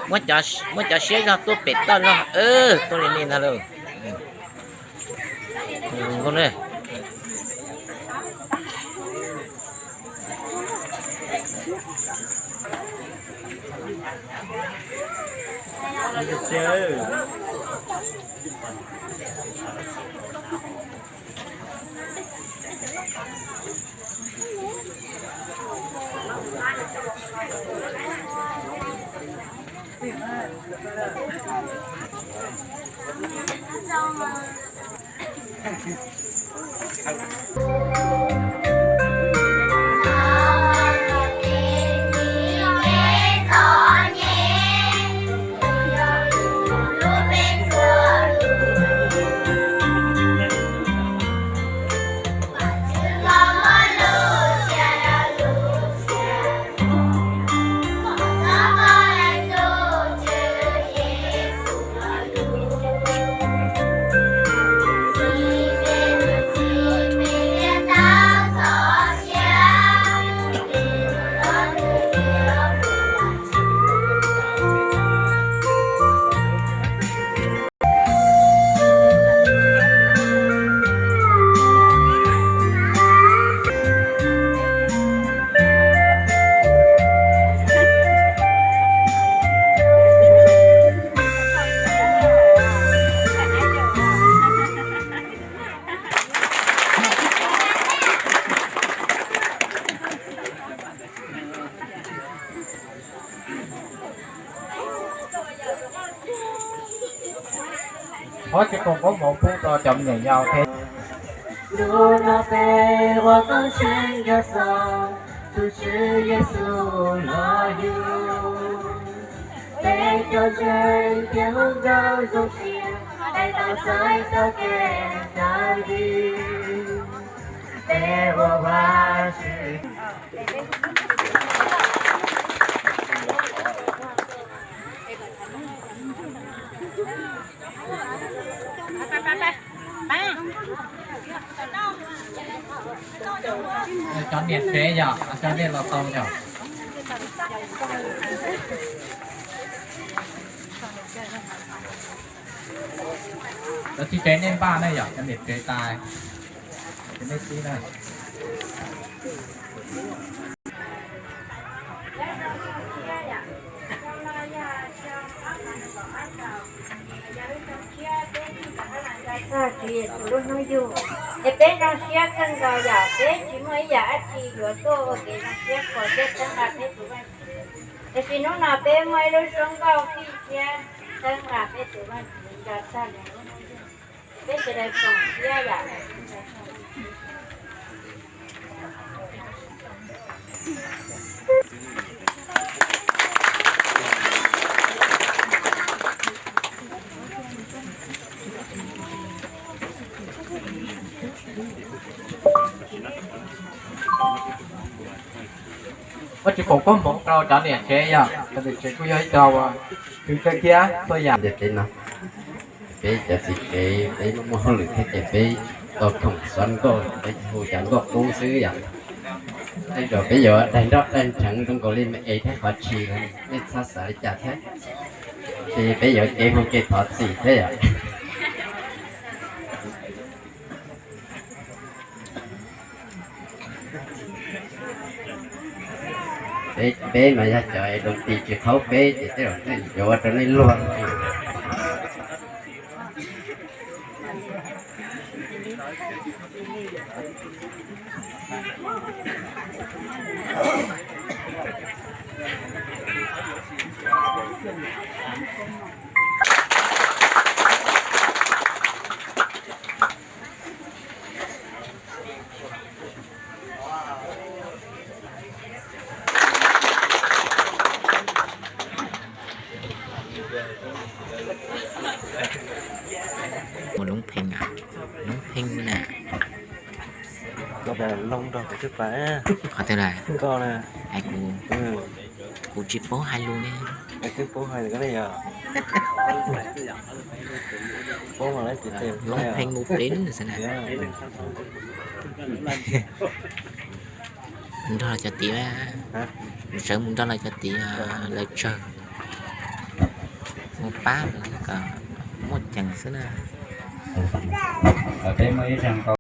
Muab cov siab zog tuaj pem toj zog, tuaj li nej ntag lauj. Thov tsis koom koob hmoov pub rau cov me nyuam yaus thiab. Hnub no peb ua koob tsheej nco txog tus Tswv Yexus los yug. Peb cov ntseeg thiaj hu nkauj zoo siab, peb tau txais txoj kev txawj ntse. Peb ua Vajtswv. Cov niam tsev yog cov nej los tau yog. Cov txiv tsev nej npaj na yog cov niam tsev tas, nej tib na. Tag kis tus lub hnub yug, es peb zoo siab kawg nkaus yom, peb tsis muaj ib yam dab tsi yuav tuaj ua kev zoo siab kho thiab txhawb nqa peb tus Vajtswv. Tiam sis hnub no peb muaj ib lub suab nkauj fij thiab txhawb nqa peb tus Vajtswv nco txog nws lub hnub yug. Peb sawv daws koom siab yom. Ua tsis pom koob hmoov rau cov niam tsev yog cov niam tsev kuj yog ib co uas khwv kawg thiab txhua yam. Peb cov txiv tsev peb muaj muaj hauj lwm thiab ces peb tau khoom xov nkauj, peb hu cov nkauj qub xwb yom. Tej zaum peb yuav daig nroj daig nrheev zoo nkaus li me es thiab qhov tshis, nej txhob xav li cas thiab. Ces peb yuav kev hu kev thov txim thiab yom. Peb mas yog cov es doos tis tsis qhaub peb ces tej zaum yuav ua rau nej luag. Mus Loob Pheej, Loob Pheej na. Loob Pheej, qhov twg lawm? Hais kuv, kuv tsis paub hais lus ne. Loob Pheej mus pem xwb na. Mus nrog lawv cov tid, mus sawv mus nrog lawv cov tid lawv tsawg. Mus pab kom muaj ceem xwb na. Peb muaj ib zag nkaus.